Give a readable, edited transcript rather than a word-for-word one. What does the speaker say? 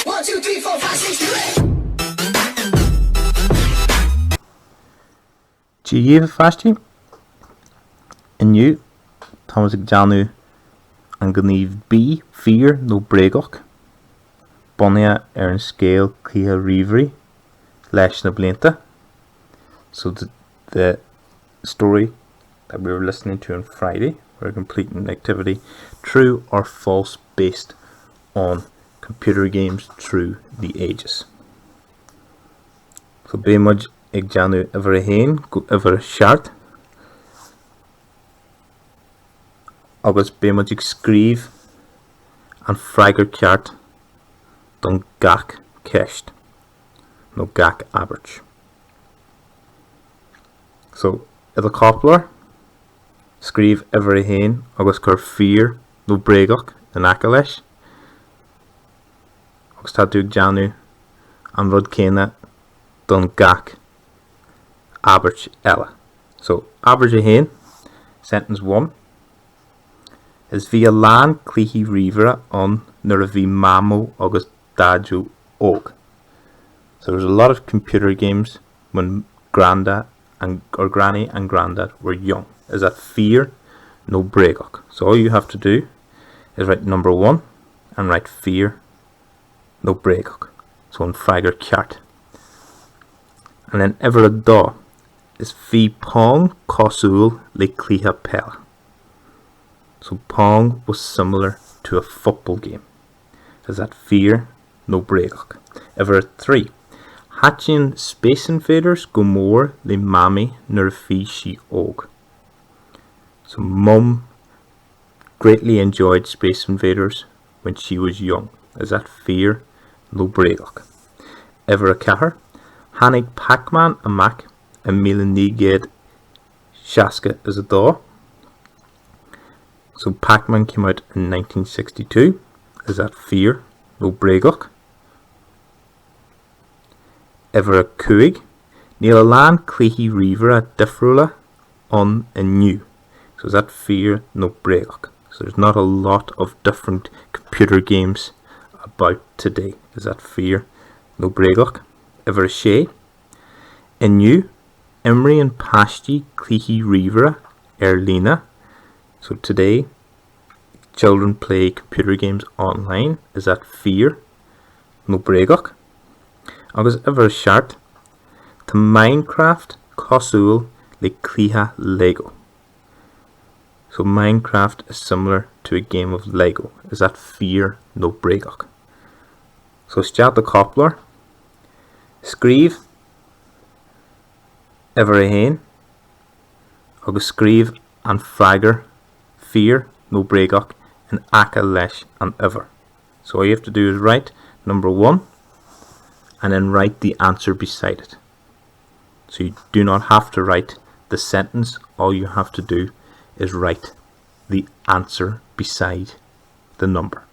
Dia dhaoibh a pháistí. Inniu táimid ag déanamh an gníomh B, fíor nó bréagach, bunaithe ar an scéal Cluiche Ríomhairí leis na blianta. So the, the story that we were listening to on Friday, we're completing the activity true or false based on computer games through the ages. So beidh muid ag déanamh uimhir a haon go uimhir a seacht agus beidh muid ag scríobh an freagra ceart don gach ceist nó gach abairt. So i do chóipleabhar, scríobh uimhir a haon agus cuir fíor nó bréagach in aice leis agus tá tú ag déanamh an rud céanna don gach abairt eile. So, abairt 1, sentence 1, is Bhí a lán cluichí ríomhaire ann nuair a bhí Mamó agus Daideo óg. So there was a lot of computer games when Granda and, or Granny and Grandad were young. Is that fíor nó bréagach? So all you have to do is write number 1 and write fíor nó bréagach. So an freagra ceart. And then uimhir a dó is Bhí Pong cosúil le cluiche peile. So Pong was similar to a football game. Is that fíor nó bréagach? Uimhir a 3. Thaitin Space Invaders go mór le Mamaí nuair a bhí sí óg. So Mum greatly enjoyed Space Invaders when she was young. Is that fíor nó bréagach? Uimhir a 4. Tháinig Pac-Man amach i 1962. So Pac-Man came out in 1962. Is that fíor nó bréagach? Uimhir a 5. Níl a lán cluichí ríomhaire difriúla ann inniu. So is that fíor nó bréagach? So there's not a lot of different computer games about today. Is that fíor nó bréagach? Uimhir a 6. Inniu, imríonn páistí cluichí ríomhaire ar líne. So today, children play computer games online. Is that fíor nó bréagach? Agus uimhir a 7. Tá Minecraft cosúil le cluiche Lego. So Minecraft is similar to a game of Lego. Is that fíor nó bréagach? So isteach i do chóipleabhar. Scríobh uimhir a haon agus scríobh an freagra fíor nó bréagach in aice leis an uimhir. So all you have to do is write number 1 and then write the answer beside it. So you do not have to write the sentence, all you have to do is write the answer beside the number.